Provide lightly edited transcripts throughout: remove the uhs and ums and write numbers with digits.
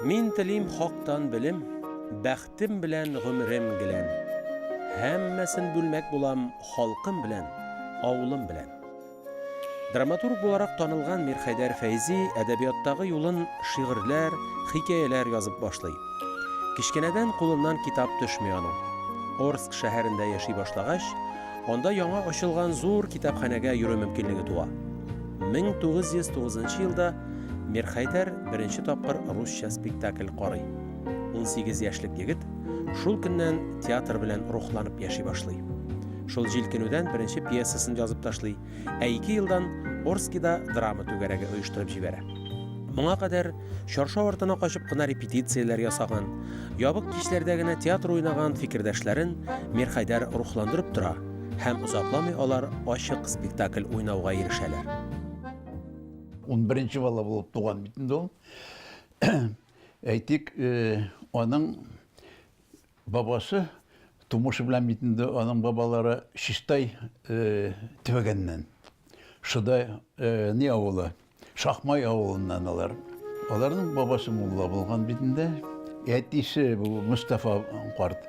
Мин телим Хактан белем, Бәхтем белән гомерем гелән. Һәммәсен бүлмәк булам Халкым белән, авылым белән. Драматург буларак танылган Мирхәйдәр Фәйзи әдәбияттагы юлын шигырьләр, хикәяләр язып башлый. Кечкенәдән кулыннан китап төшми аның. Орск шәһәрендә яши башлагач, анда яңа ачылган зур китапханәгә йөрү мөмкинлеге туа. 1909 елда Мирхәйдәр беренче тапкыр русча спектакль карый. 18 яшьлек егет шул көннән театр белән рухланып яши башлый. Шул җилкенүдән беренче пьесасын язып ташлый, ә ике елдан Орскида драма түгәрәге оештырып җибәрә. Моңа кадәр чаршау артына качып кына репетицияләр ясаган, ябык кичләрдә генә театр уйнаган фикердәшләрен Мирхәйдәр рухландырып тора һәм озакламый алар ачык спектакль уйнауга ирешәләр. Унберенче бала булып туган бит инде ул. Әйтик, аның бабасы тумышы белән бит инде аның бабалары Чистай төбәгеннән. Шода ни авылы, Шахмай авылыннан алар. Аларның бабасы мулла булган бит инде. Әтисе бу Мостафа карт.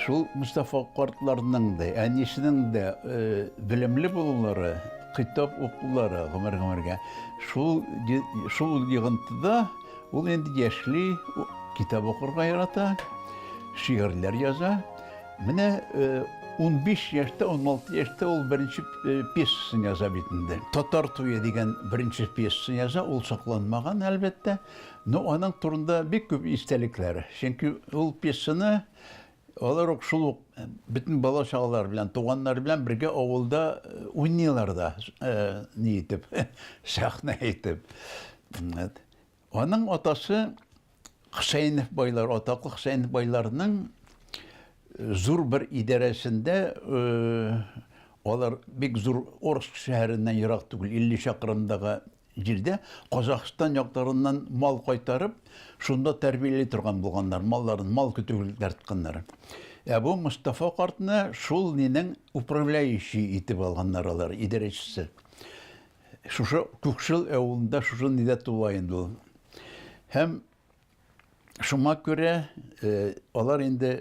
Шул Мостафа картларның да, әнисенең дә белемле булулары, китап укулары гомер-гомергә. Шул шул йогынтыда ул инде яшьли китап укырга ярата, шигырьләр яза. Менә 15 яшьтә, 16 яшьтә ул беренче пьесасын яза бит инде. Татар туе дигән беренче пьесасын яза, ул сакланмаган, әлбәттә. Но аның турында бик күп истәлекләр. Чөнки ул пьесаны алар ук шул ук бөтен бала-чагалар белән, туганнары белән бергә авылда уйныйлар да, ни итеп, сәхнә итеп. Аның атасы Хөсәенов байлар, атаклы Хөсәенов байларның зур бер идарәсендә алар бик зур Орск шәһәреннән ерак түгел, 50 чакрымдагы җирдә Казахстан якларыннан мал кайтарып, шунда тәрбияли торган булганнар, малларын, мал көтүлекләр тотканнар. Ә бу Мостафа картны шул нинең управляющий итеп алганнар алар, идарәчесе. Шушы Күкшел авылында шушы нидә туа инде ул. Һәм шуңа күрә э, алар инде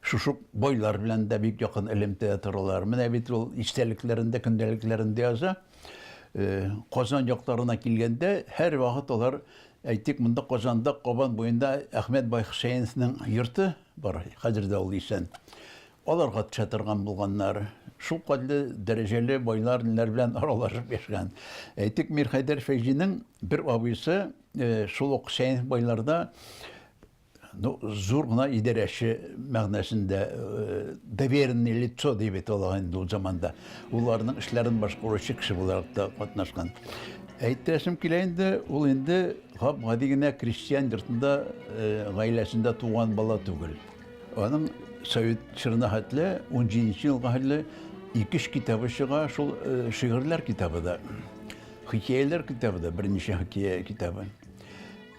шушы байлар белән дә бик якын элемтәдә торалар. Менә бит ул истәлекләрендә, көндәлекләрендә яза. Э, Казан якларына килгәндә һәр вакыт алар, әйтик, монда Казанда Кабан буенда Әхмәт бай Хөсәеновның йорты бар, хәзер дә ул исән. Аларга төшә торган булганнар. Шул кадәрле дәрәҗәле байлар ниләр белән аралашып яшәгән. Әйтик, Мирхәйдәр Фәйзинең бер абыйсы э, шул ук Хөсәенов байларда ну, зур гына идарәче мәгънәсендә э, доверенный лицо дип әйтә ала инде ул заманда. Уларның эшләрен башкаручы кеше буларак та катнашкан. Әйтәсем килә инде, ул инде гап-гади генә крестьян йортында, э, гаиләсендә туган бала түгел. Аның совет чорына хәтле, 17 елга хәтле ике-өч китабы чыга, шул э, шигырьләр китабы да, хикәяләр китабы да, берничә хикәя китабы.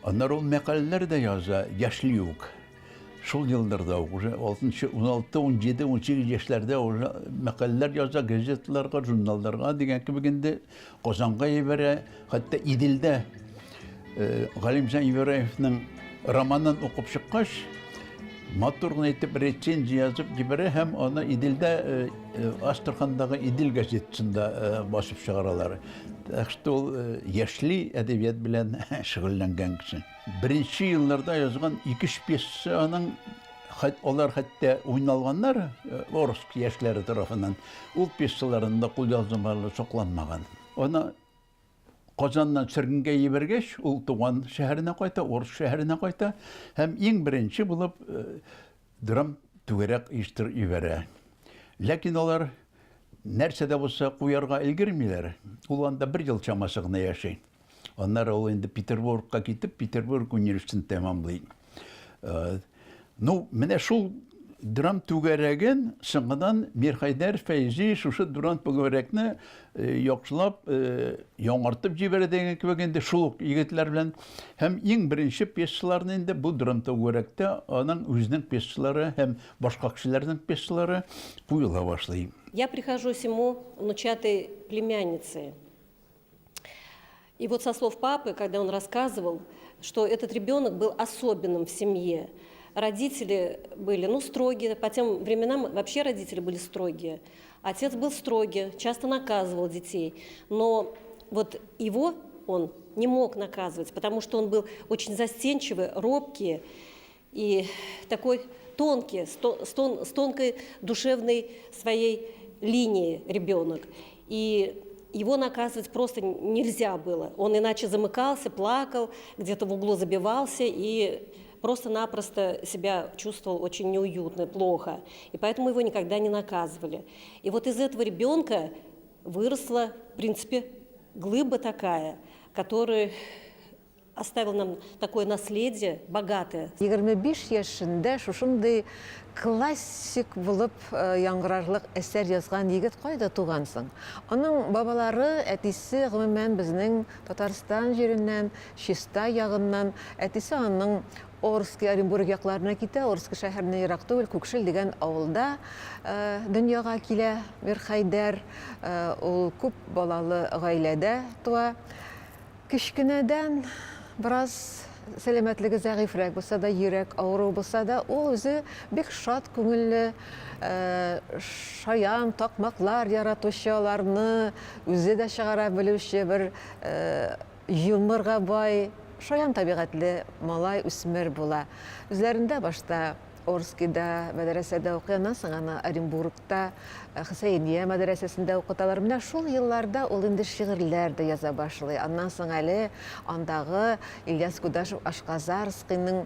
Аннары ул мәкаләләр дә яза, яшьли үк. Шул елларда ук, уже 6, 16, 17, 18 яшьләрдә уже мәкаләләр яза газеталарга, журналларга дигән кебек инде Казанга җибәрә, хәтта Иделдә э, Галимҗан Ибраевның романын укып чыккач, матур гына итеп рецензия язып җибәрә һәм аны Иделдә э, э, Астрахандагы Идел газетасында басып чыгаралар. Так что ул яшьли әдәбият белән шөгыльләнгән кеше. Беренче елларда язган ике-өч пьесасы аның алар хәтта уйналганнар Орск яшьләре тарафыннан. Ул пьесаларында кулъязмалары сакланмаган. Аны Казаннан сөргенгә җибәргәч, ул туган шәһәренә кайта, Орск шәһәренә кайта һәм иң беренче булып э, драм түгәрәк оештырып җибәрә. Ләкин алар нәрсә дә булса куярга өлгермиләр. Ул анда бер ел чамасы гына яши. Аннары ул инде Петербургка китеп, Петербург университетын тәмамлый. Э, ну, менә шул драм түгәрәген соңыннан Мирхәйдәр Фәйзи шушы драм түгәрәкне э, яхшылап э, яңартып җибәрә дигән кебек инде шул ук егетләр белән. Һәм иң беренче пьесаларны инде бу драм түгәрәктә аның үзенең пьесалары һәм башка кешеләрнең пьесалары куела башлый. Я прихожусь ему внучатой племянницей. И вот со слов папы, когда он рассказывал, что этот ребенок был особенным в семье. Родители были, ну, строгие, по тем временам вообще родители были строгие. Отец был строгий, часто наказывал детей, но вот его он не мог наказывать, потому что он был очень застенчивый, робкий и такой тонкий, с, тон, с тонкой душевной своей линией ребенок. И его наказывать просто нельзя было. Он иначе замыкался, плакал, где-то в углу забивался и просто-напросто себя чувствовал очень неуютно, плохо. И поэтому его никогда не наказывали. И вот из этого ребенка выросла, в принципе, глыба такая, которая оставил нам такое наследие богатое. 25 яшендә шушындый классик булып э, яңгырарлык әсәр язган егет кайда туган соң? Аның бабалары, әтисе гомумән безнең Татарстан җиреннән, Чистай ягыннан, әтисе аның Орски, Оренбург якларына китә, Орски шәһәреннән ерак түгел, Күкшел дигән авылда э, дөньяга килә Мирхәйдәр. Э, ул күп балалы гаиләдә туа. Кечкенәдән бераз сәламәтлеге зәгыйфьрәк булса да, йөрәк авыруы булса да, ул үзе бик шат күңелле, э, шаян такмаклар яратучы, аларны үзе дә чыгара белүче бер юморга бай, шаян табигатьле малай, үсмер була. Үзләрендә башта Орскида мәдрәсәдә укый, аннан соң аны Оренбургта э, Хөсәения мәдрәсәсендә укыталар. Менә шул елларда ул инде шигырьләр дә яза башлый. Аннан соң әле андагы Ильяс Кудашев Ашказарскийның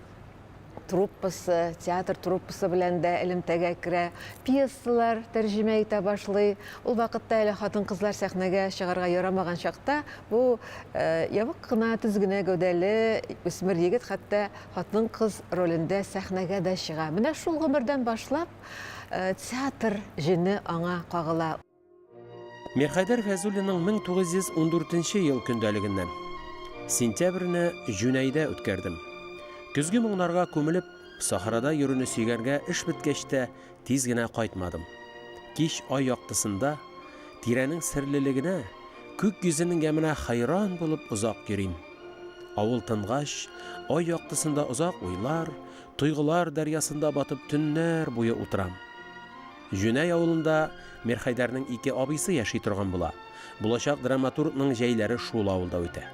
труппасы, театр труппасы белән дә элемтәгә керә, пьесалар тәрҗемә итә башлый. Ул вакытта әле хатын-кызлар сәхнәгә чыгарга ярамаган чакта бу э, ябык кына, төз генә гәүдәле үсмер егет хәтта хатын-кыз ролендә сәхнәгә дә чыга. Менә шул гомердән башлап э, театр җене аңа кагыла. Мирхәйдәр Фәйзуллинның 1914 ел көндәлегеннән. Сентябрьне Җүнәйдә үткәрдем. Көзге моңнарга күмелеп, сахарада йөрүне сөйгәнгә эш беткәч тә тиз генә кайтмадым. Кич ай яктысында, тирәнең серлелегенә, күк йөзенең яменә хәйран булып озак йөрим. Авыл тынгач, ай яктысында озак уйлар, тойгылар дәрьясында батып төннәр буе утырам. Җүнәй авылында Мирхәйдәрнең ике абыйсы яши торган була. Булачак драматургның җәйләре шул авылда үтә.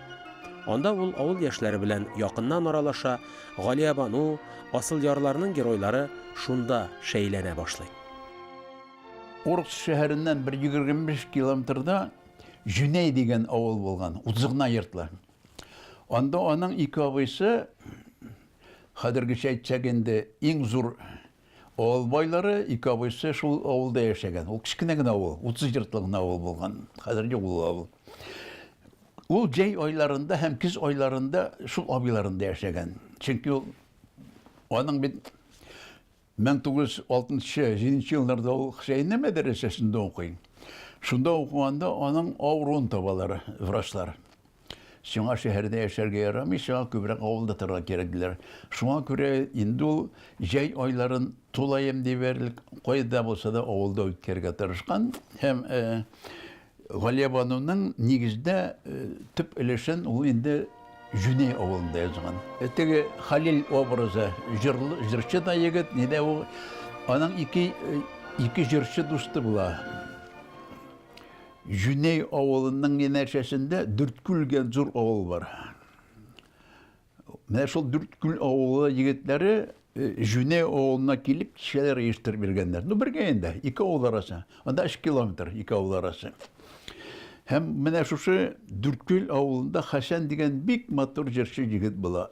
Анда ул авыл яшьләре белән якыннан аралаша, Галиябану, Асылъярларның геройлары шунда шәйләнә башлый. Орск шәһәреннән бер 25 километрда Җүнәй дигән авыл булган, 30 гына йортлы. Анда аның ике абыйсы, хәзергечә әйтсәк инде, иң зур Авыл байлары, ике абыйсы шул авылда яшәгән. Ул кечкенә генә авыл, 30 йортлы гына авыл булган. Хәзер юк ул авыл. Ул җәй айларында һәм көз айларында шул абыйларында яшәгән. Чөнки ул аның бит 1906-7 елларда ул Хөсәенә мәдрәсәсендә укый. Шунда укыганда аның авыруын табалар врачлар. Сиңа шәһәрдә яшәргә ярамый, сиңа күбрәк авылда торырга кирәк, диләр. Шуңа күрә инде ул җәй айларын тулаем диярлек кайда булса да авылда үткәрергә тырышкан һәм э, Галиябануның нигездә э, төп өлешен ул инде Җүнәй авылында язган. Э, теге Халил образы җырлы, җырчы да егет, ни дә ул аның ике ике җырчы дусты була. Җүнәй авылының янәшәсендә Дүрткүл дигән зур авыл бар. Менә шул Дүрткүл авылы егетләре э, Җүнәй авылына килеп кичәләр оештырып йөргәннәр. Ну, бергә инде, ике авыл арасы. Анда 3 километр, ике авыл арасы. Һәм менә шушы Дүрткүл авылында Хәсән дигән бик матур җырчы егет була.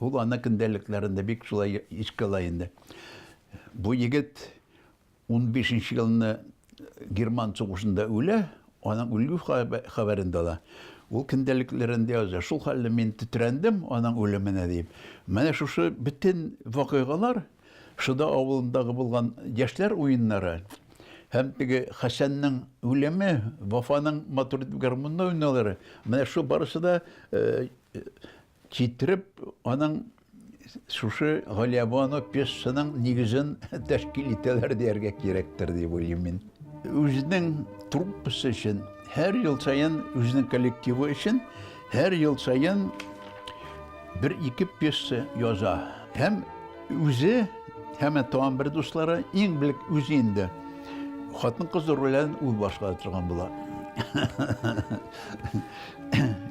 Ул аны көндәлекләрендә бик шулай искә ала инде. Бу егет Унбишенче елны герман сугышында үлә, аның үлү хәбәрен дә ала. Ул көндәлекләрендә яза, шул хәлле мин тетрәндем аның үлеменә дип. Менә шушы бөтен вакыйгалар, Шода авылындагы булган яшьләр уеннары һәм теге Хәсәннең үлеме, Вафаның матур итеп гармунда уйнаулары, менә шул барысы да э, Китереп, аның шушы Галиябану пьесасының нигезен тәшкил итәләр дияргә кирәктер дип уйлыйм мин. Үзенең труппасы өчен, һәр ел саен үзенең коллективы өчен һәр ел саен бер-ике пьеса яза. Һәм үзе, һәм тагын бер дуслары, иң белек үзе инде. Хатын-кыз ролен ул башкара торган була.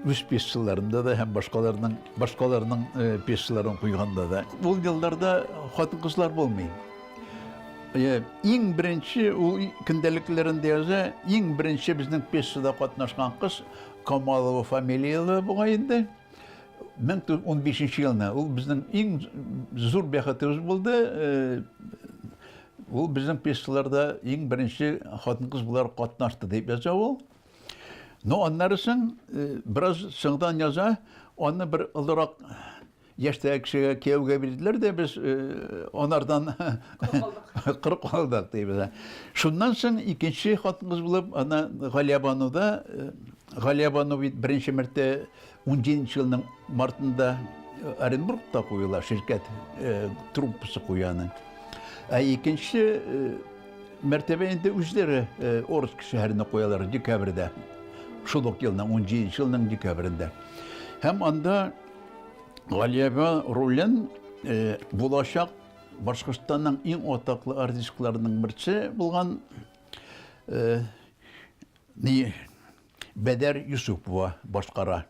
Үз пьесаларында да һәм башкаларның башкаларның э, пьесаларын куйганда да. Ул елларда хатын-кызлар булмый. Э, иң беренче ул көндәлекләрендә яза, иң беренче безнең пьесада катнашкан кыз Камалова фамилияле бугай инде. 1915 елны ул безнең иң зур бәхетебез булды. Э, ул безнең пьесаларда иң беренче хатын-кыз буларак катнашты дип яза ул. Но аннары соң э, бераз соңдан яза, аны бер олырак яшьтәге кешегә кияүгә бирделәр дә без э, анардан коры калдык дибез. Шуннан соң икенче хатын-кыз булып, ана Галиябануда, э, Галиябану бит беренче мәртә 17 елның мартында Оренбургта куела, ширкәт труппасы куя аны. Ә икенче Мәртәбә инде үзләре Орск шәһәренә куялар декабрьдә. Шул ук елның 17 елның декабрендә. Һәм анда Галиябә ролен булачак Башкортстанның иң атаклы артистларының берсе булган ни Бәдәр Юсупова башкара.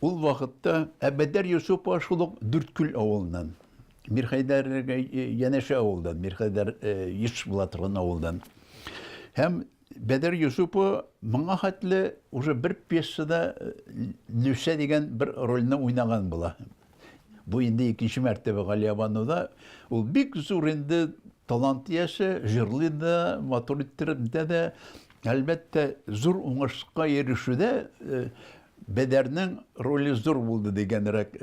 Ул вакытта ә Бәдәр Юсупова шул ук Дүрткүл авылыннан. Мирхәйдәргә янәшә авылдан, Мирхәйдәр еш була торган авылдан. Һәм Бәдәр Юсупова моңа хәтле уже бер пьесада Люся дигән бер рольне уйнаган була. Бу инде икенче мәртәбә Галиябануда. Ул бик зур инде талант иясе, җырлый да, матур иттереп дә дә. Әлбәттә, зур уңышка ирешүдә Бәдәрнең роле зур булды дигәнрәк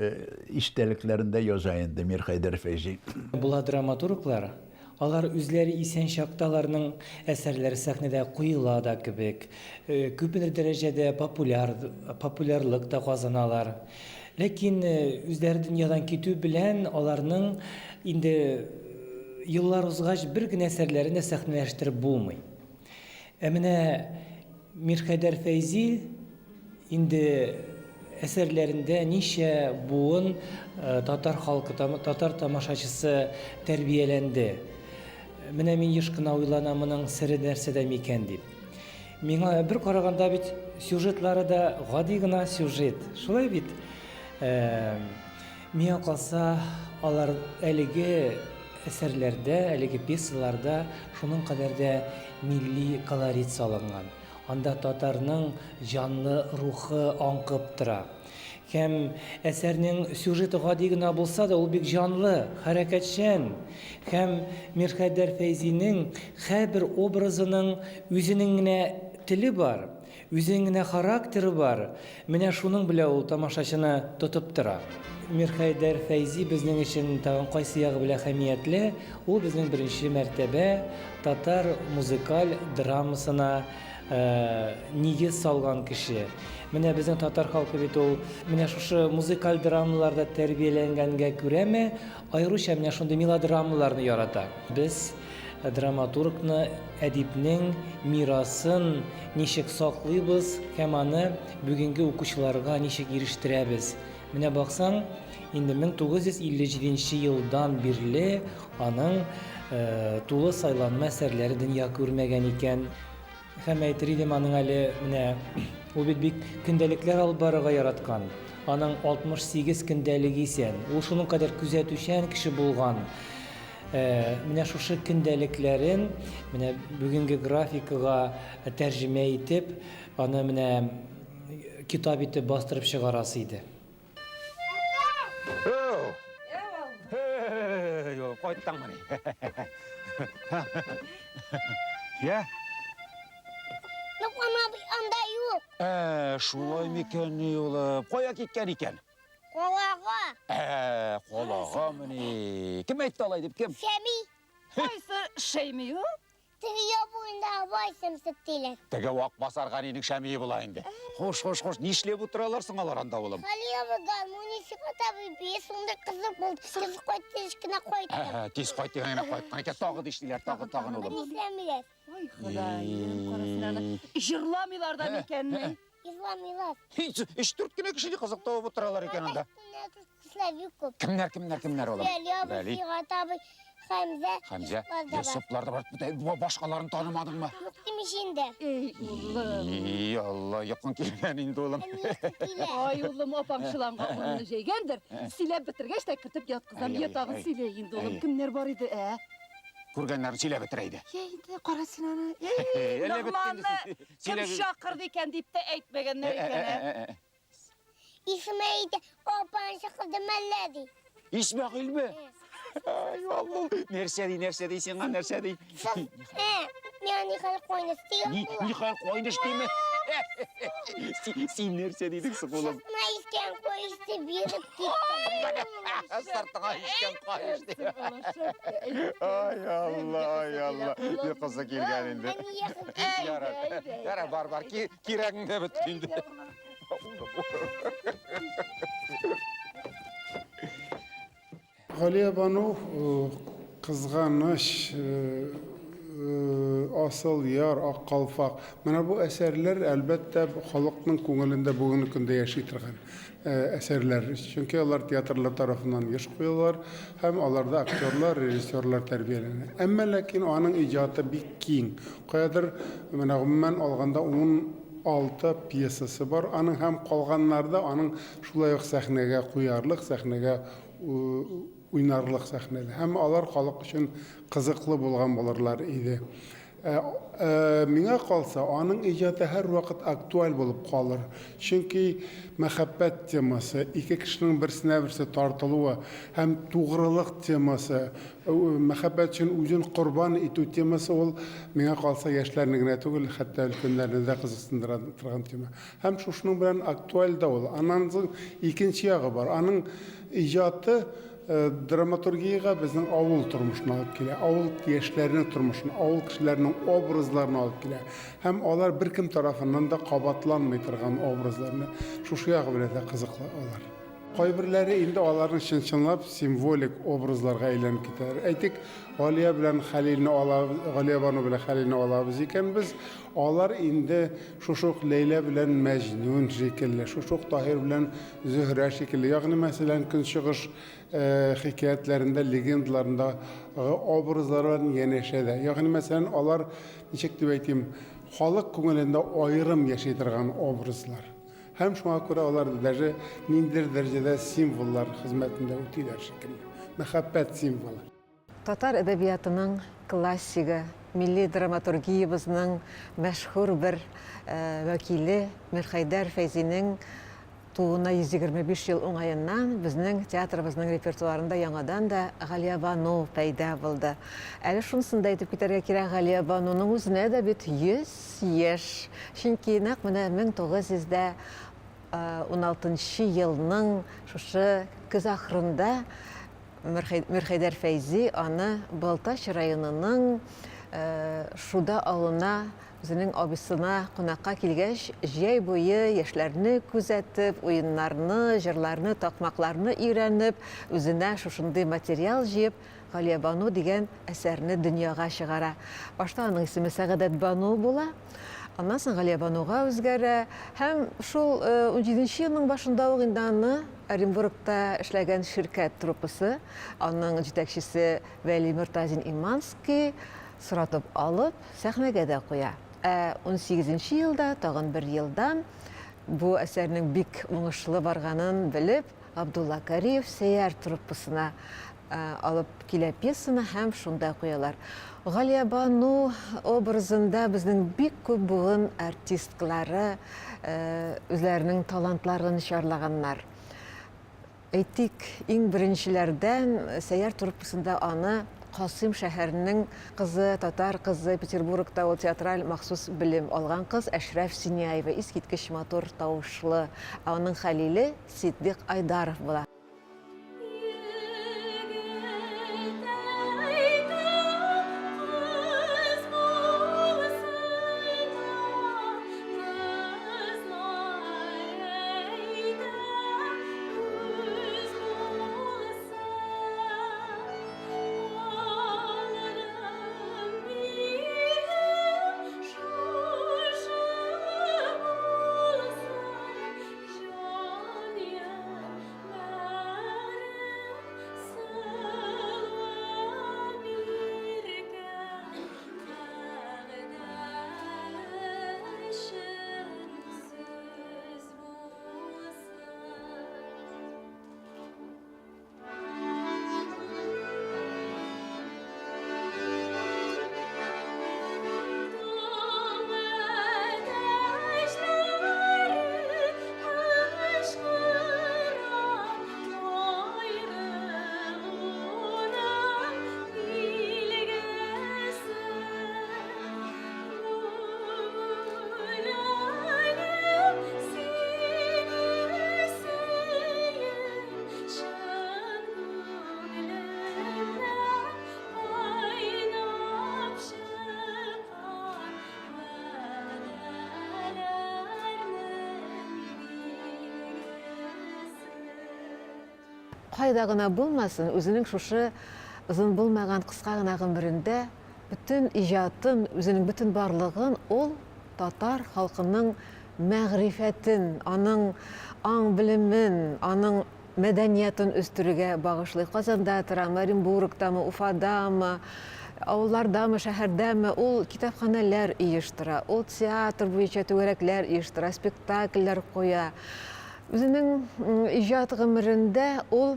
истәлекләрендә яза инде Мирхәйдәр Фәйзи. Була драматурглар, алар үзләре исән чакта аларның әсәрләре сәхнәдә куела да кебек, күпмедер дәрәҗәдә популяр, популярлык та казаналар. Ләкин үзләре дөньядан китү белән аларның инде еллар узгач бер генә әсәрләрен дә сәхнәләштереп булмый. Ә менә Мирхәйдәр Фәйзи инде әсәрләрендә ничә буын татар халкы, татар тамашачысы тәрбияләнде. Менә мин еш кына уйланам, моның сере нәрсәдә микән дип. Миңа бер караганда бит сюжетлары да гади гына сюжет. Шулай бит? Миңа калса, алар әлеге әсәрләрдә, әлеге пьесаларда шуның кадәр дә милли колорит салынган. Анда татарның җанлы рухы аңкып тора. Һәм әсәрнең сюжеты гади генә булса да, ул бик җанлы, хәрәкәтчән. Һәм Мирхәйдәр Фәйзинең һәрбер образының үзенең генә теле бар, Үзенең генә характеры бар, менә шуның белән ул тамашачыны тотып тора. Мирхәйдәр Фәйзи безнең өчен тагын кайсы ягы белән әһәмиятле, ул безнең беренче мәртәбә татар музыкаль драмасына нигез салган кеше. Менә безнең татар халкы бит ул менә шушы музыкаль драмаларда тәрбияләнгәнгә күрәме, аеруча менә шундый мелодрамаларны ярата. Без Драматургны, әдипнең мирасын ничек саклыйбыз һәм аны бүгенге укучыларга ничек ирештерәбез? Менә баксаң, инде 1957 нче елдан бирле аның тулы сайланма әсәрләре дөнья күрмәгән икән. Һәм әйтер идем, аның әле менә ул бит бик көндәлекләр алып барырга яраткан. Аның 68 көндәлеге исән. Ул шуның кадәр күзәтүчән кеше булган. Менә шушы көндәлекләрен менә бүгенге графикага тәрҗемә итеп, аны менә китап итеп бастырып чыгарасы иде. Кайттыңмыни? Я? Локман абый анда юк. Ә, шулай микән ни улым? Кая киткән икән? Калага. Ә, калагамыни? Кем әйтте алай дип, кем? Шәми. Кайсы Шәми ул? Теге яр буендагы бай сымсык диләр. Теге вак басарга нинең Шәмие була инде. Хуш, хуш, хуш, нишләп утыралар соң алар анда, улым? Хәлил абый гармун ишек ата бит. абый бие шундый кызык булды. Тиз кайт, тиз кенә кайттым. Тиз кайт дигән генә кайткан икән. Тагы дишлиләр, тагы, тагын улым. Нишләмиләр? Ой, Ходаем, кара син аны. Җырламыйлар да микәнни? Җырламыйлар. Өч-дүрт кенә кеше кызык табып утыралар икән анда. Кешеләр бик күп. Кемнәр, кемнәр, кемнәр улым? Вәли абый, Вәли. Сигат абый, Хәмзә, Хәмзә, Йосыплар да бар. Йосыплар да бар. Башкаларын танымадыңмы? Юк димеш инде. Эй, улым. И, Алла, якын килгән инде улым. Ай, улым, апаң чоланга урынны җәйгәндер. Сөйләп бетергәч тә кертеп яткызам. Я тагын сөйлә инде, улым. Кемнәр бар иде, ә? Күргәннәрен сөйләп бетерә иде. Я инде, кара син аны. Эй, Ногманны кем чакырды икән дип тә әйтмәгәннәр икән, ә? Исеме әйтә, апаң чакырды мәллә ди. Исмәгыйльме? Ай, Алла, нәрсә ди, нәрсә ди сиңа, нәрсә ди? Ә, миңа Нихәл кайныш дигән була. Нихәл кайныш диме? Син нәрсә дидең соң, улым? Сыртына искән каеш дип биреп киттем. Сыртыңа искән каеш дип. Ай, Алла, ай, Алла. Ни кызы килгән инде. Ярар, ярар, бар, бар, кирәгең дә бетте инде. Галиябану кызганыч, асыл яр, ак калфак. Менә бу әсәрләр, әлбәттә, халыкның күңелендә бүгенге көндә яши торган әсәрләр. Чөнки алар театрлар тарафыннан еш куелалар һәм аларда актерлар, режиссерлар тәрбияләнә. Әмма ләкин аның иҗаты бик киң. Каядыр, менә гомумән алганда, 16 пьесасы бар аның һәм калганнары да аның шулай ук сәхнәгә куярлык, сәхнәгә уйнарлык сәхнәдә. Һәм алар халык өчен кызыклы булган булырлар иде. Миңа калса, аның иҗаты һәрвакыт актуаль булып калыр. Чөнки мәхәббәт темасы, ике кешенең берсенә берсе тартылуы һәм тугрылык темасы, мәхәббәт өчен үзен корбан итү темасы ул, миңа калса, яшьләрне генә түгел, хәтта өлкәннәрне дә кызыксындыра торган тема. Һәм шушының белән актуаль дә ул. Аннан соң икенче ягы бар. Аның иҗаты драматургиягә безнең авыл тормышын алып килә, авыл яшьләренең тормышын, авыл кешеләренең образларын алып килә. Һәм алар беркем тарафыннан да кабатланмый торган образларны. Шушы ягы белән дә кызыклы алар. Кайберләре инде аларның чын-чынлап символик образларга әйләнеп китәләр. Әйтик, Галия белән Хәлилне алабыз, Галиябану белән Хәлилне алабыз икән без, алар инде шушы ук Ләйлә белән Мәҗнүн шикелле, шушы ук Таһир белән Зөһрә шикелле, ягъни мәсәлән, Көнчыгыш хикәятләрендә, легендаларындагы образлар белән янәшәдә. Ягъни мәсәлән, алар, ничек дип әйтим, халык күңелендә аерым яши торган образлар. Һәм шуңа күрә алар даже ниндидер дәрәҗәдә символлар хезмәтен дә үтиләр шикелле. Мәхәббәт символы. Татар әдәбиятының классигы, милли драматургиябезнең мәшһүр бер вәкиле Мирхәйдәр Фәйзинең тууына 125 ел уңаеннан безнең театрыбызның репертуарында яңадан да Галиябану пәйда булды. Әле шунысын да әйтеп китәргә кирәк, Галиябануның үзенә дә бит 100 яшь. Чөнки нәкъ менә 1916 нчы елның шушы көз ахырында Мирхәйдәр Фәйзи аны Балтач районының Шуда авылына үзенең абыйсына кунакка килгәч, җәй буе яшьләрне күзәтеп, уеннарны, җырларны, такмакларны өйрәнеп, үзенә шушындый материал җыеп, Галиябану дигән әсәрне дөньяга чыгара. Башта аның исеме Сәгадәтбану була, аннан соң Галиябануга үзгәрә һәм шул унҗиденче елның башында ук инде аны Оренбургта эшләгән ширкәт труппасы, аның җитәкчесе Вәли Мортазин Иманский соратып алып, сәхнәгә дә куя. Ә унсигезенче елда, тагын бер елдан, бу әсәрнең бик уңышлы барганын белеп, Габдулла Кариев Сәйяр труппасына алып килә пьесаны һәм шунда куялар. Галиябану образында безнең бик күп буын артисткалары үзләренең талантларын чарлаганнар. Әйтик, иң беренчеләрдән Сәйяр труппасында аны Касыйм шәһәренең кызы, татар кызы, Петербургта ул театраль махсус белем алган кыз Әшрәф Синяева, искиткеч матур тавышлы. Ә аның Хәлиле Ситдыйк Айдаров була. Кайда гына булмасын, үзенең шушы озын булмаган кыска гына гомерендә бөтен иҗатын, үзенең бөтен барлыгын ул татар халкының мәгърифәтен, аның аң-белемен, аның мәдәниятын үстерүгә багышлый. Казанда торамы, Оренбургтамы, Уфадамы, авыллардамы, шәһәрдәме, ул китапханәләр оештыра, ул театр буенча түгәрәкләр оештыра, спектакльләр куя. Үзенең иҗат гомерендә ул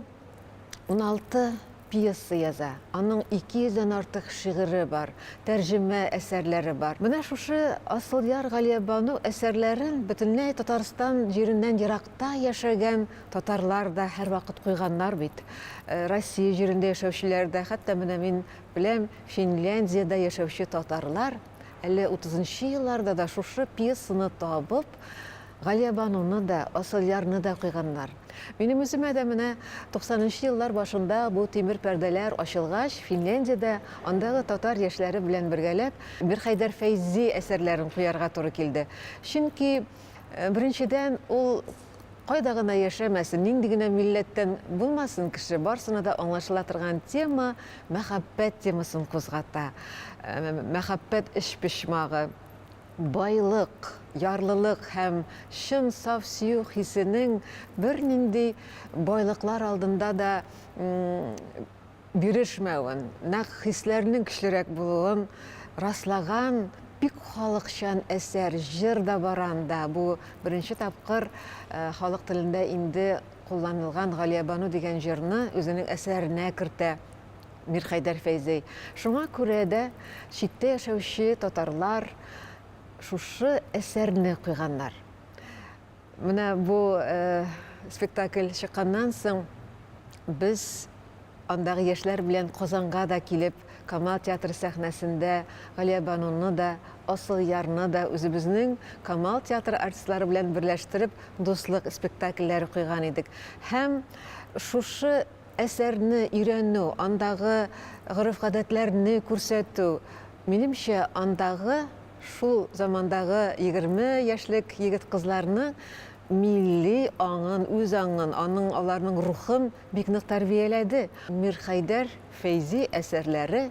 16 пьеса яза. Аның 200 дән артык шигыре бар, тәрҗемә әсәрләре бар. Менә шушы Асылъяр Галиябану әсәрләрен бөтенләй Татарстан җиреннән еракта яшәгән татарлар да һәрвакыт куйганнар бит. Россия җирендә яшәүчеләр дә, хәтта менә мин беләм, Финляндиядә яшәүче татарлар әле утызынчы елларда да шушы пьесаны табып, Галиябануны да, Асылъярны да куйганнар. Минем үземә дә менә туксанынчы еллар башында бу тимер пәрдәләр ачылгач, Финляндиядә андагы татар яшьләре белән бергәләп Мирхәйдәр Фәйзи әсәрләрен куярга туры килде. Чөнки, беренчедән, ул кайда гына яшәмәсен, нинди генә милләттән булмасын кеше, барысына да аңлашыла торган тема, мәхәббәт темасын кузгата. Мәхәббәт өчпочмагы. Байлык, ярлылык һәм чын саф сөю хисенең бернинди байлыклар алдында да бирешмәвен, нәкъ хисләрнең көчлерәк булуын раслаган бик халыкчан әсәр, җыр да бар анда. Бу беренче тапкыр халык телендә инде кулланылган Галиябану дигән җырны үзенең әсәренә кертә. Мирхәйдәр Фәйзи. Шуңа күрә дә читтә яшәүче татарлар шушы әсәрне куйганнар. Менә бу спектакль чыкканнан соң без андагы яшьләр белән Казанга да килеп, Камал театры сәхнәсендә Галиябануны да, Асылъярны да үзебезнең Камал театры артистлары белән берләштереп дуслык спектакльләре куйган идек. Һәм шушы Әсәрне өйрәнү, андагы гореф-гадәтләрне күрсәтү, минемчә, андагы, шул замандагы 20 яшьлек егет-кызларның милли аңын, үз аңын, аның, аларның рухын бик нык тәрбияләде. Мирхәйдәр Фәйзи әсәрләре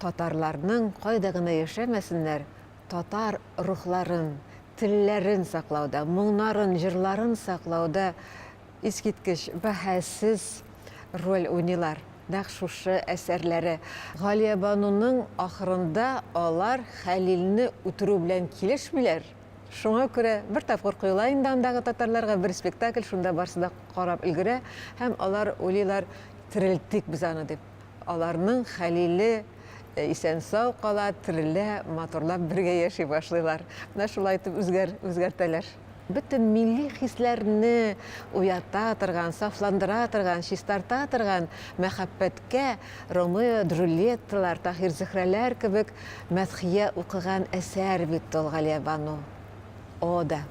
татарларның, кайда гына яшәмәсеннәр, татар рухларын, телләрен саклауда, моңнарын, җырларын саклауда Искиткеч бәһасез роль уйныйлар нәкъ шушы әсәрләре. Галиябануның ахырында алар Хәлилне үтерү белән килешмиләр. Шуңа күрә бер тапкыр коела инде андагы татарларга бер спектакль, шунда барсы да карап өлгерә һәм алар уйлыйлар, терелтик без аны дип. Аларның Хәлиле исән-сау кала, терелә, матурлап бергә яши башлыйлар. Менә шулай итеп үзгәр, үзгәртәләр. Бөтен милли хисләрне уята торган, сафландыра торган, чистарта торган мәхәббәткә Ромео, Джульетталар, Таһир-Зөһрәләр кебек мәдхия укыган әсәр бит ул Галиябану. Ода.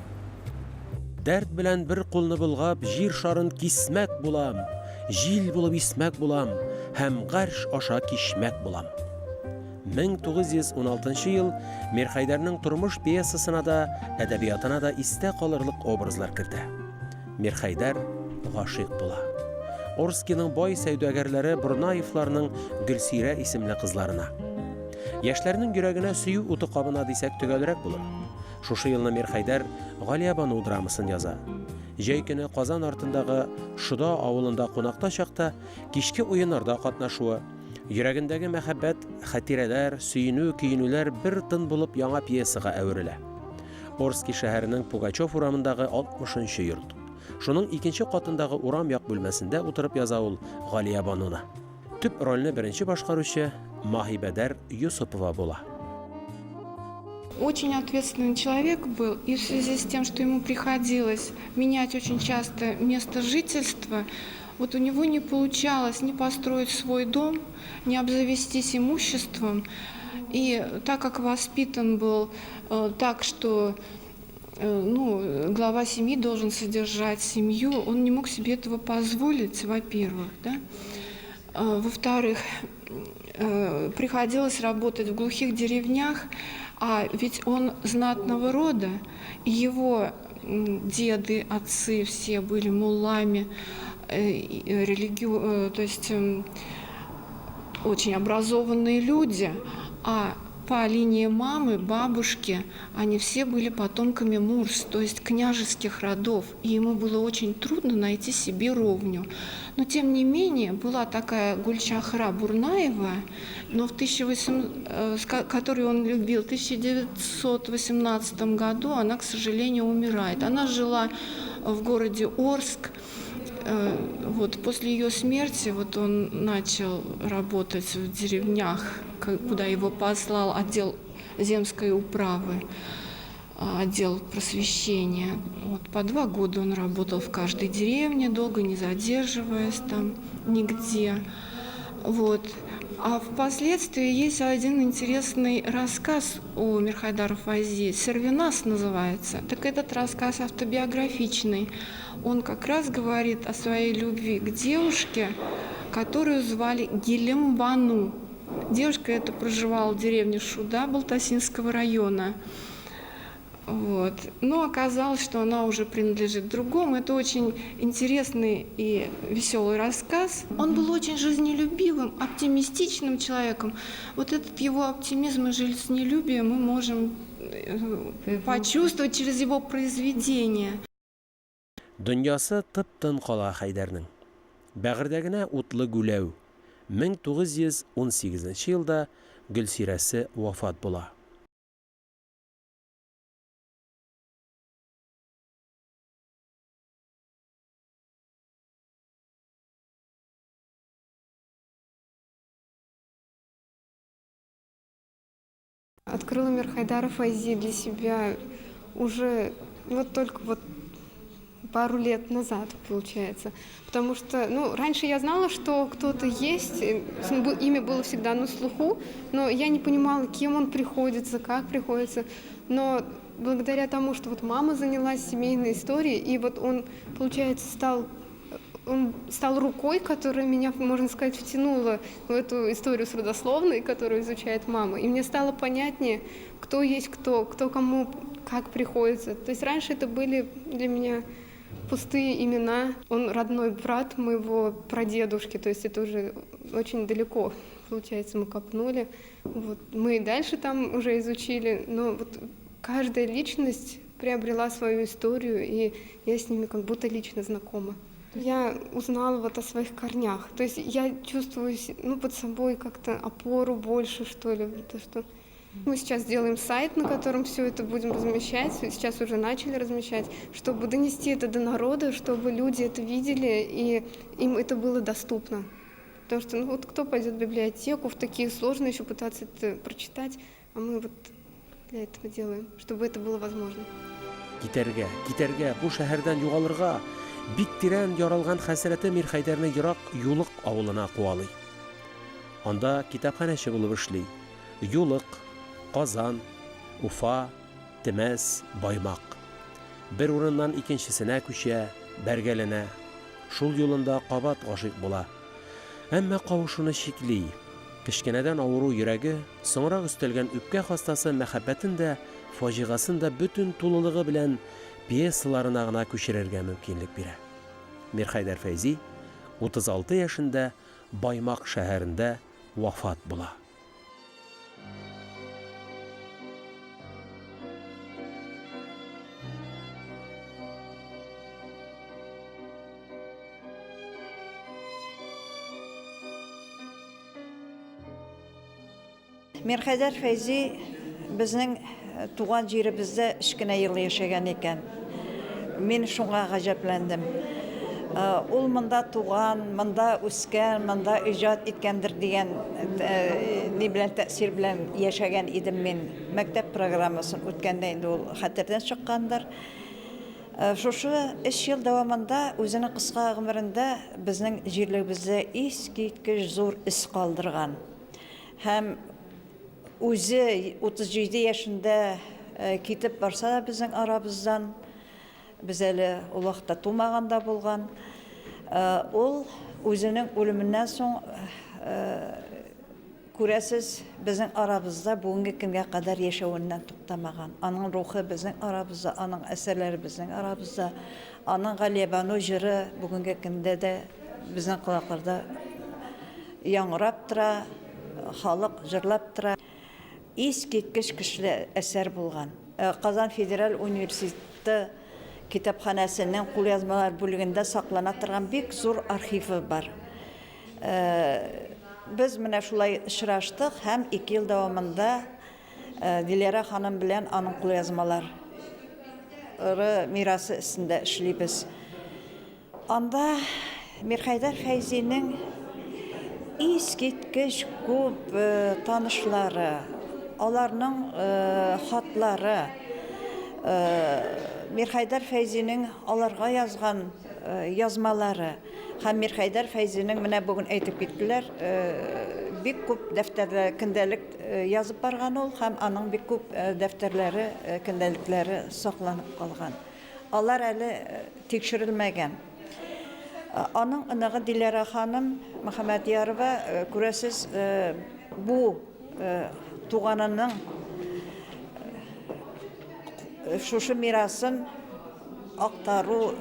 Дәрт белән бер кулны болгап, җир шарын кисмәк булам, җил булып исмәк булам һәм гарш аша кичмәк булам. 1916 ел Мирхәйдәрнең тормыш пьесасына да, әдәбиятына да истә калырлык образлар кертә. Мирхәйдәр гашыйк була. Орскиның бай сәүдәгәрләре Борнаевларның Гөлсирә исемле кызларына. Яшьләрнең йөрәгенә сөю уты кабына дисәк төгәлрәк булыр. Шушы елны Мирхәйдәр Галиябану драмасын яза. Җәй көне Казан артындагы Шода авылында кунакта чакта кичке уеннарда катнашуы, йөрәгендәге мәхәббәт, хатирәләр, сөенү, көенүләр бер тын булып яңа пьесага әверелә. Орски шәһәренең Пугачев урамындагы 60 нчы йорт. Шуның икенче катындагы урам як бүлмәсендә утырып яза ул Галиябануны. Төп рольне беренче башкаручы Маһибәдәр Йосыпова була. Очень ответственный человек был, и в связи с тем, что ему приходилось менять очень часто место жительства, вот у него не получалось ни построить свой дом, ни обзавестись имуществом. И так как воспитан был э, так, что э, ну, глава семьи должен содержать семью, он не мог себе этого позволить, во-первых, да. Э, во-вторых, приходилось работать в глухих деревнях, а ведь он знатного рода, его деды, отцы все были муллами. религи... то есть очень образованные люди, а по линии мамы, бабушки, они все были потомками мурс, то есть княжеских родов, и ему было очень трудно найти себе ровню. Но, тем не менее, была такая Гульчахра Бурнаева, но в 1800, которую он любил, в 1918 году она, к сожалению, умирает. Она жила в городе Орск. Вот, после ее смерти вот он начал работать в деревнях, куда его послал отдел земской управы, отдел просвещения. Вот, по 2 года он работал в каждой деревне, долго не задерживаясь там нигде. Вот. А впоследствии есть один интересный рассказ у Мирхайдара Файзи, «Сервинас» называется. Так этот рассказ автобиографичный. Он как раз говорит о своей любви к девушке, которую звали Гелембану. Девушка эта проживала в деревне Шуда Балтасинского района. Вот. Но оказалось, что она уже принадлежит другому. Это очень интересный и веселый рассказ. Он был очень жизнелюбивым, оптимистичным человеком. Вот этот его оптимизм и жизнелюбие мы можем почувствовать через его произведение. Дөньясы тып-тын кала Хәйдәрнең. Бәгырьдә генә утлы гүләү. 1918 елда Гөлсирәсе вафат була. Открыла Мирхайдара Файзи для себя уже вот только вот пару лет назад, получается. Потому что, ну, раньше я знала, что кто-то есть, имя было всегда на слуху, но я не понимала, кем он приходится, как приходится. Но благодаря тому, что вот мама занялась семейной историей, и вот он, получается, стал рукой, которая меня, можно сказать, втянула в эту историю с родословной, которую изучает мама. И мне стало понятнее, кто есть кто, кто кому как приходится. То есть раньше это были для меня пустые имена. Он родной брат моего прадедушки, то есть это уже очень далеко, получается, мы копнули. Вот. Мы и дальше там уже изучили, но вот каждая личность приобрела свою историю, и я с ними как будто лично знакома. Я узнала вот о своих корнях. То есть я чувствую, ну, под собой как-то опору больше, что ли. То, что мы сейчас делаем сайт, на котором все это будем размещать. Сейчас уже начали размещать, чтобы донести это до народа, чтобы люди это видели и им это было доступно. Потому что, ну, вот кто пойдет в библиотеку в такие сложные еще пытаться это прочитать, а мы вот для этого делаем, чтобы это было возможно. Китәргә, китәргә, бу шәһәрдән югалырга! Бик тирән яралган хәсрәте Мирхәйдәрне ерак Юлык авылына куалый. Анда китапханәче булып эшли. Юлык, Казан, Уфа, Темәс, Баймак. Бер урыннан икенчесенә күчә, бәргәләнә. Шул юлында кабат гашыйк була. Әмма кавышуны чикли. Кечкенәдән авыру йөрәге, соңрак өстәлгән үпкә хастасы мәхәббәтен дә, фаҗигасын да бөтен тулылыгы белән пьесаларына гына күчерергә мөмкинлек бирә. Мирхәйдәр Фәйзи 36 яшендә Баймак шәһәрендә вафат була. Мирхәйдәр Фәйзи безнең туган җиребездә өч кенә ел яшәгән икән. Мин шуңа гаҗәпләндем. Ул монда туган, монда үскән, монда иҗат иткәндер дигән ни белән тәэсир белән яшәгән идем мин. Мәктәп программасын үткәндә инде ул хәтердән чыккандыр. Шушы өч ел дәвамында үзенең кыска гомерендә безнең җирлегебездә искиткеч зур эз калдырган. Һәм үзе 37 яшендә китеп барса да безнең арабыздан, без әле ул вакытта тумаган да булган, ул үзенең үлеменнән соң күрәсез, безнең арабызда бүгенге көнгә кадәр яшәвеннән туктамаган. Аның рухы безнең арабызда, аның әсәрләре безнең арабызда, аның Галиябану җыры бүгенге көндә дә безнең колакларда яңгырап тора, халык җырлап тора. Искиткеч көчле әсәр булган. Казан федераль университеты китапханәсенең кулъязмалар бүлегендә саклана торган бик зур архивы бар. Без менә шулай очраштык һәм ике ел дәвамында Диләрә ханым белән аның кулъязмалары мирасы өстендә эшлибез. Анда Мирхәйдәр Фәйзинең искиткеч күп танышлары, аларның хатлары, Мирхәйдәр Фәйзинең аларга язган язмалары, Һәм Мирхәйдәр Фәйзинең менә бүген әйтеп киттеләр, бик күп дәфтәрләр, көндәлек язып барган ул һәм аның бик күп дәфтәрләре, көндәлекләре сакланып калган. Алар әле тикшерелмәгән. Аның оныгы Диләрә ханым Мөхәммәдьярова, күрәсез, бу туганының шушы мирасын актару,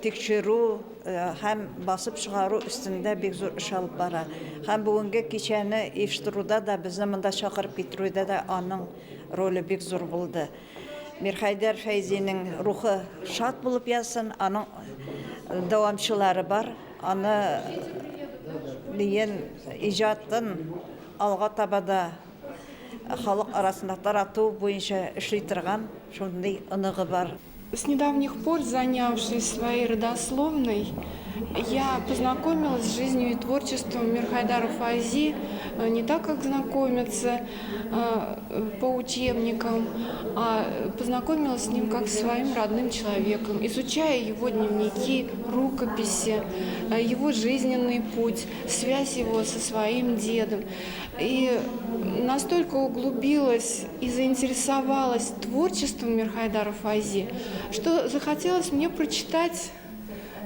тикшерү һәм басып чыгару өстендә бик зур эш алып бара. Һәм бүгенге кичәне оештыруда да, безне монда чакырып китерүдә дә аның роле бик зур булды. Мирхәйдәр Фәйзинең рухы шат булып язсын, аның дәвамчылары бар, аны диен иҗатын алга таба да халык арасында тарату буенча эшли торган шундый оныгы бар. С недавних пор, занявшись своей родословной, я познакомилась с жизнью и творчеством Мирхайдара Фази э, не так, как знакомиться э, по учебникам, а познакомилась с ним как с своим родным человеком, изучая его дневники, рукописи, э, его жизненный путь, связь его со своим дедом. И настолько углубилась и заинтересовалась творчеством Мирхайдара Фази, что захотелось мне прочитать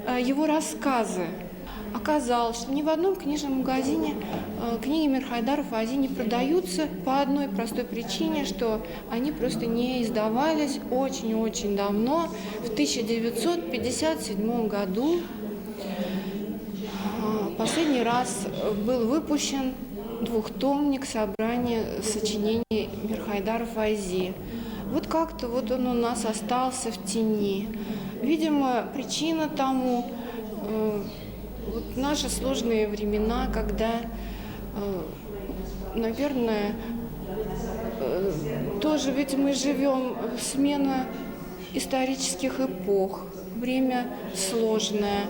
э, его рассказы. Оказалось, что ни в одном книжном магазине э, книги Мирхайдара Фази не продаются по одной простой причине, что они просто не издавались очень-очень давно, в 1957 году. Э, последний раз был выпущен двухтомник собрания сочинений Мирхайдара Файзи. Вот как-то вот он у нас остался в тени. Видимо, причина тому э, вот наши сложные времена, когда, э, наверное, э, тоже ведь мы живем смена исторических эпох, время сложное,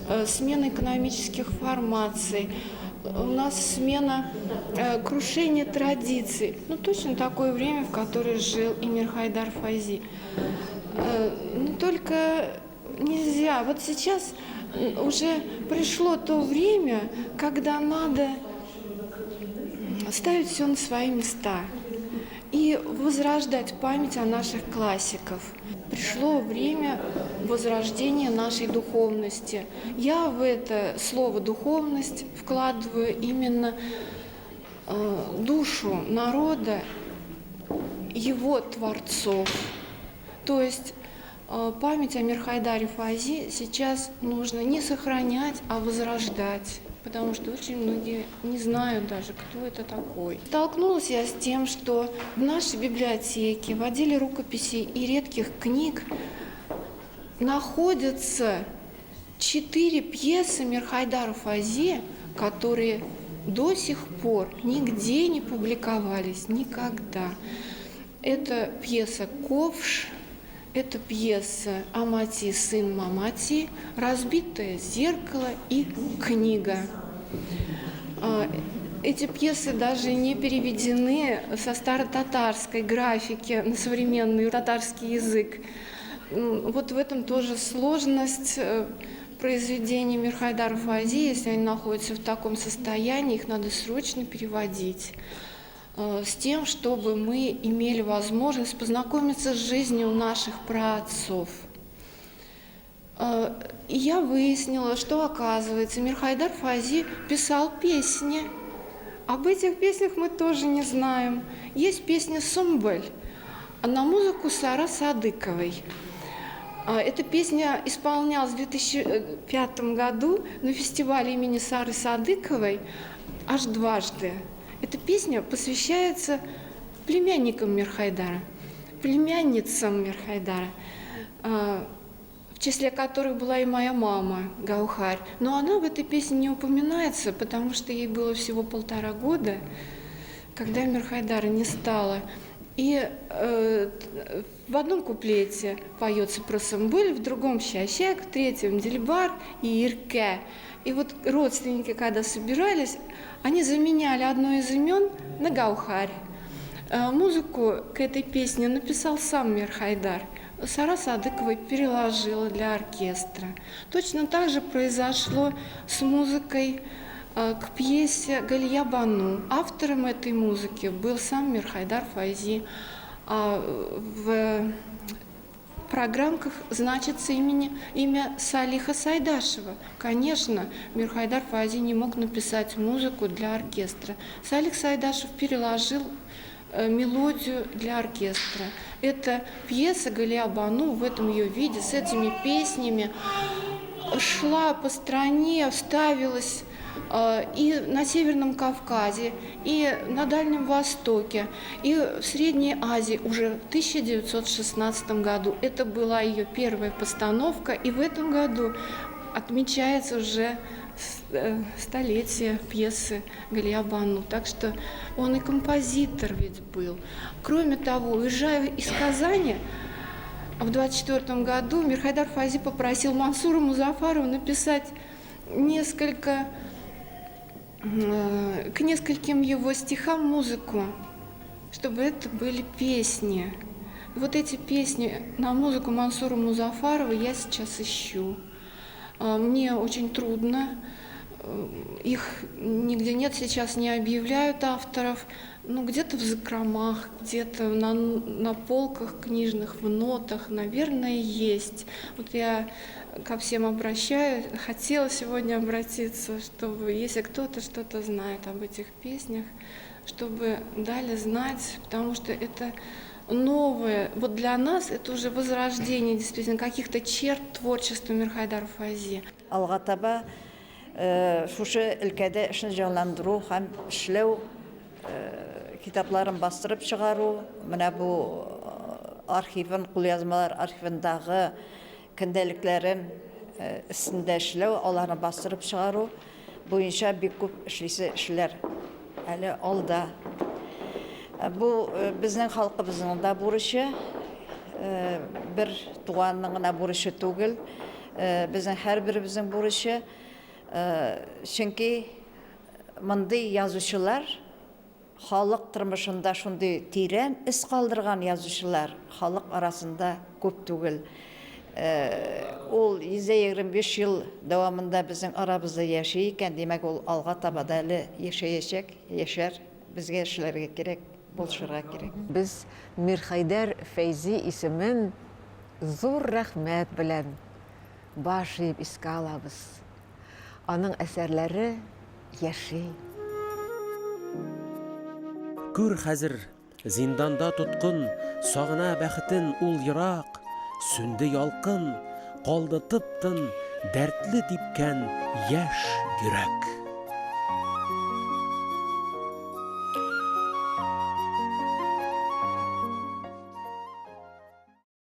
э, смена экономических формаций – у нас смена э, крушения традиций. Ну, точно такое время, в которое жил и Мирхайдар Файзи. Э, но только нельзя. Вот сейчас уже пришло то время, когда надо ставить все на свои места и возрождать память о наших классиков. Пришло время возрождения нашей духовности. Я в это слово «духовность» вкладываю именно э, душу народа, его творцов. То есть э, память о Мирхайдаре Фази сейчас нужно не сохранять, а возрождать потому что очень многие не знают даже, кто это такой. Столкнулась я с тем, что в нашей библиотеке, в отделе рукописей и редких книг находятся четыре пьесы Мирхайдара Фази, которые до сих пор нигде не публиковались, никогда. Это пьеса «Ковш», это пьеса «Амати, сын Мамати», «Разбитое зеркало» и «Книга». А, эти пьесы даже не переведены со старотатарской графики на современный татарский язык. Вот в этом тоже сложность э, произведений Мирхайдара Фази, если они находятся в таком состоянии, их надо срочно переводить э, с тем, чтобы мы имели возможность познакомиться с жизнью наших праотцов. Э, и я выяснила, что, оказывается, Мирхайдар Фази писал песни. Об этих песнях мы тоже не знаем. Есть песня «Сумбель» на музыку Сара Садыковой. Эта песня исполнялась в 2005 году на фестивале имени Сары Садыковой аж дважды. Эта песня посвящается племянникам Мирхайдара, племянницам Мирхайдара, в числе которых была и моя мама Гаухарь. Но она в этой песне не упоминается, потому что ей было всего 1,5 года, когда Мирхайдара не стало. И в одном куплете поется про Сымбыль, в другом Щащек, в третьем Дильбар и Ирке. И вот родственники, когда собирались, они заменяли одно из имен на Гаухарь. Музыку к этой песне написал сам Мирхайдар. Сара Садыкова переложила для оркестра. Точно так же произошло с музыкой к пьесе Галия Бану. Автором этой музыки был сам Мирхайдар Файзи. А в программках значится имя Салиха Сайдашева. Конечно, Мирхайдар Файзи не мог написать музыку для оркестра. Салих Сайдашев переложил мелодию для оркестра. Эта пьеса Галия Бану в этом ее виде, с этими песнями, шла по стране, ставилась и на Северном Кавказе, и на Дальнем Востоке, и в Средней Азии уже в 1916 году. Это была ее первая постановка, и в этом году отмечается уже столетие пьесы Галия Бану. Так что он и композитор ведь был. Кроме того, уезжая из Казани, в 24 году Мирхайдар Файзи попросил Мансура Музафарова написать к нескольким его стихам музыку, чтобы это были песни. Вот эти песни на музыку Мансура Музафарова я сейчас ищу. Мне очень трудно, их нигде нет, сейчас не объявляют авторов. Где-то в закромах, где-то на полках книжных, в нотах, наверное, есть. Вот я ко всем обращаюсь, хотела сегодня обратиться, чтобы, если кто-то что-то знает об этих песнях, чтобы дали знать, потому что это новое. Вот для нас это уже возрождение действительно каких-то черт творчества Мирхайдара Файзи. Алга таба шушы өлкәдә эшне җанландыру һәм эшләү, китапларын бастырып чыгару, менә бу архивын, кулъязмалар архивындагы көндәлекләрен өстендә эшләү, аларны бастырып чыгару буенча бик күп эшлисе эшләр әле алда. Бу безнең халкыбызның да бурычы, бер туганның гына бурычы түгел, безнең һәрберебезнең бурычы. Чөнки мондый язучылар халык тормышында шундый тирән эз калдырган язучылар халык арасында күп түгел. Ул 125 ел дәвамында безнең арабызда яши икән, димәк, ул алга таба да әле яшәячәк, яшәр. Безгә эшләргә кирәк, булышырга кирәк. Без Мирхәйдәр Фәйзи исемен зур рәхмәт белән баш иеп искә алабыз. Аның әсәрләре яши. Күр хәзер, зинданда тоткын, Сагына бәхетен ул ерак, Сүнде ялкын, калды тып-тын Дәртле типкән яшь йөрәк.